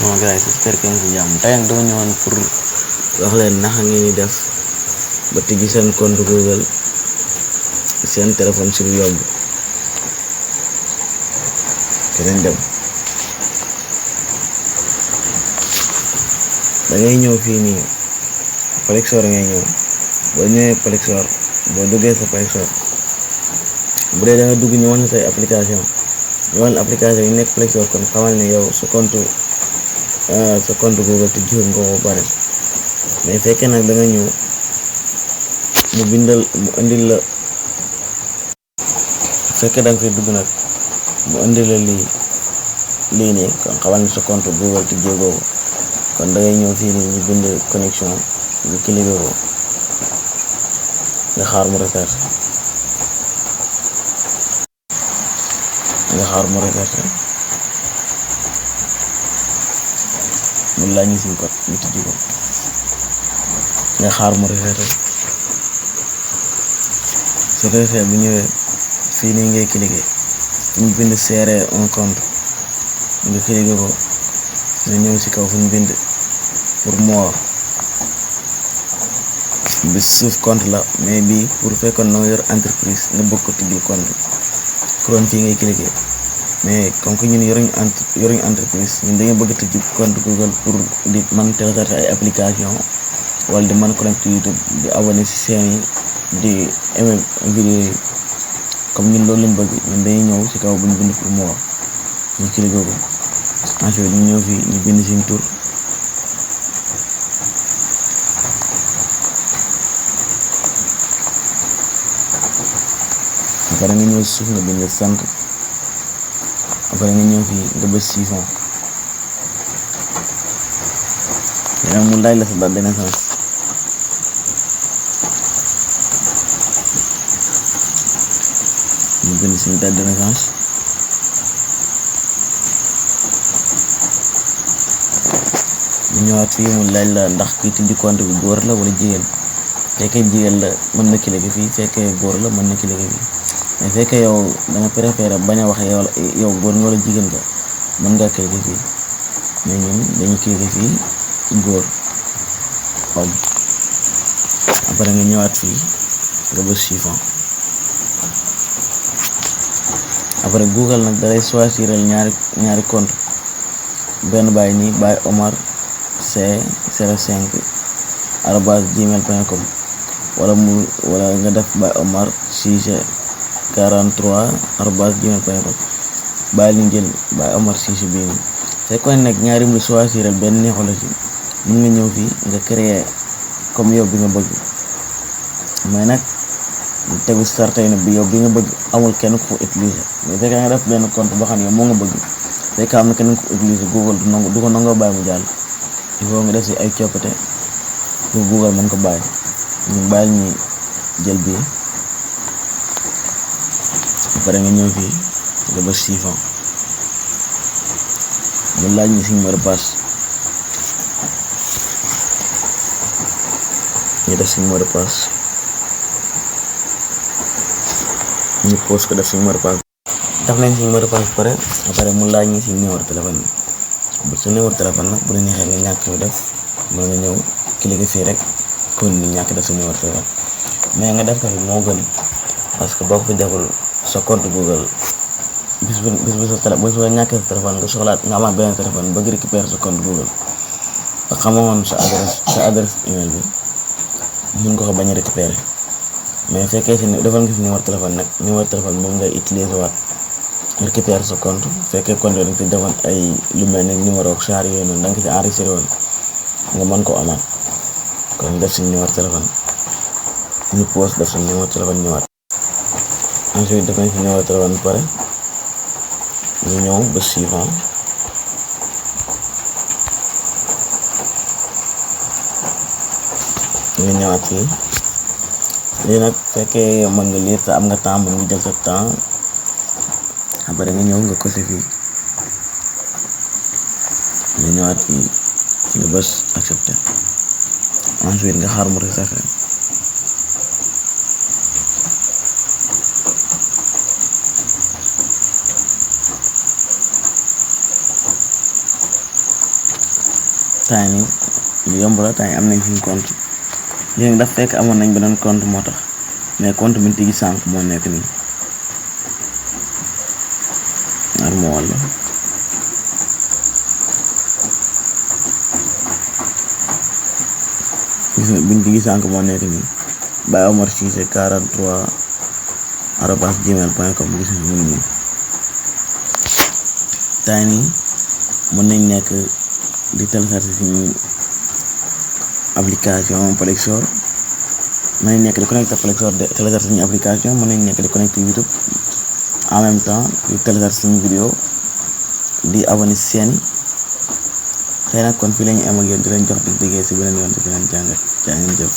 Bon guys, j'espère que ngeen jàmm tey dama ñëwoon pour wax leen naka ngeen di def ba tijji seen compte Google seen téléphone si lu yomb. Keneen dem da ngay ñëw fii nii Play Store ngay ñëw boo ñëwee Play Store boo duggee sa Play Store bu dee da nga dugg ñu wan say application ñu wan application yi nekk Play Store kon xamal ne yow sa compte Google te jiwoon nga ko pare mais fekkee nag da nga ñëw mu indil la fekkee da nga fi dugg nag mu indil la lii nii kon xamal ne sa compte Google te jiwoo ko kon da ngay ñëw fii nii ñu bind connexion ñu cliqué ko nga xaar mu recherche mun laa ñu suñ code ñu tijji ko nga xaar mu recherche su recherche bu ñëwee fii nii ngay cliqué fu ñu bind créer un compte nga cliqué ko nga ñëw ci kaw fu ñu bind pour moi bi suuf compte la mais bii pour fekkoon noo yor entreprise nga bëgg ko tijjil compte kon fii ngay cliqué mais comme que ñun yoruñu entreprise ñun dañu bëgg tijji compte Google pour di mën télécharger ay application wala di mën connecté YouTube di abonné ci chaîne yi di aimer vidéo yi comme ñun loolu lañ bëgg ñun dañuy ñëw ci kaw bu ñu bind pour moi ñu cliqué ko ensuite ñu ñëw fii ñu bind suñu tur après nga ñëw suuf nga bind sant après nga ñëw fii nga bës chiffon yeneen mu laaj la sa date de naissance ñu bind suñu date de naissance ñu ñëwaat fii mu laaj la ndax kii tijji compte bi góor la wala jigéen fekkee jigéen la mën na cliquer fii fekkee góor la mën na cliquer fii mais fekkee yow da nga préféré bañ a wax yow góor nga wala jigéen nga mën ngaa cliquer fii mais ñun dañuy cliquer fii góor homme après nga ñëwaat fii nga bës chiffon après Google nag dalay choisir ñaari compte benn bàyyi nii Baye Omar c05@gmail.com wala nga def Baye Omar Cissé 43@gmail.com bàyyi li jël Baye Omar Cissé bii nii fekkoon nag ñaari mu choisir benn neexu la ci mën nga ñëw fii nga créer comme yow bi nga bëgg mais nag tegu sartay na bi yow bi nga bëgg amul kenn ku ko utiliser mais fekkee nga def benn compte boo xam ne yow moo nga bëgg fekk am na kenn ku utiliser Google du ko nangoo bàyyi mu jàll il faut nga def si ay coppite pour Google mën ko bàyyi ñu bàyyi ñu jël bii après nga ñëw fii nga bës chiffon mu laaj ñu suñu mot de passe ñu def suñu mot de passe ñu pose ko def suñu mot de passe def nañ suñu mot de passe pare après mu laaj ñu suñu numéro téléphone bu sa numéro téléphone nag bu la neexee nga ñàkk def mën nga ñëw cliquer fii rek kon ni ñàkk def sa numéro téléphone mais nga def ko fi moo gën parce que boo ko fi deful sa compte Google bis bu sa ñàkkee sa téléphone nga soxlaat nga amaat benn téléphone bëgg récupérer sa compte Google te xamoon sa adresse email bi mun nga ko bañ a récupérer mais fekkee si defal nga si numéro téléphone nag numéro téléphone moom ngay utiliser waat récupérer sa compte fekkee compte da nga si defoon ay lu mel ni numéro ak char yooyu noonu da nga ko si enregistré woon nga mën koo amaat kon def si numéro téléphone ñu pause def si numéro téléphone ñëwaat ensuite def nañ si numéro téléphone bu pare ñu ñëw ba suivant ñu ñëwaat fii lii nag fekkee mën nga lire te am nga temps mën nga jël sa temps après nga ñëw nga coché fii nga ñëwaat fii nga bës accepté ensuite nga xaar mu recherché temps yi lu yomb la, temps yi am nañ suñu compte léegi daf fekk amoon nañ beneen compte moo tax, mais compte bi ñu tijji sànq moo nekk nii ar moo walla gis nga biñ tijji sànq moo nekk nii Baye Omar Cissé 43@gmail.com gis nga mu ngi nii. temps nii mën nañ nekk di télécharger suñu application Play Store, mën nañ nekk di connecté Play Store de télécharger suñu application, mën nañ nekk di connecté YouTube en même temps di télécharger suñu vidéo di abonné si seen yi. tey nag kon fii la ñu am ak yéen di leen jox dig déggee si beneen yoon si beneen jàngat jaa ngeen jëf.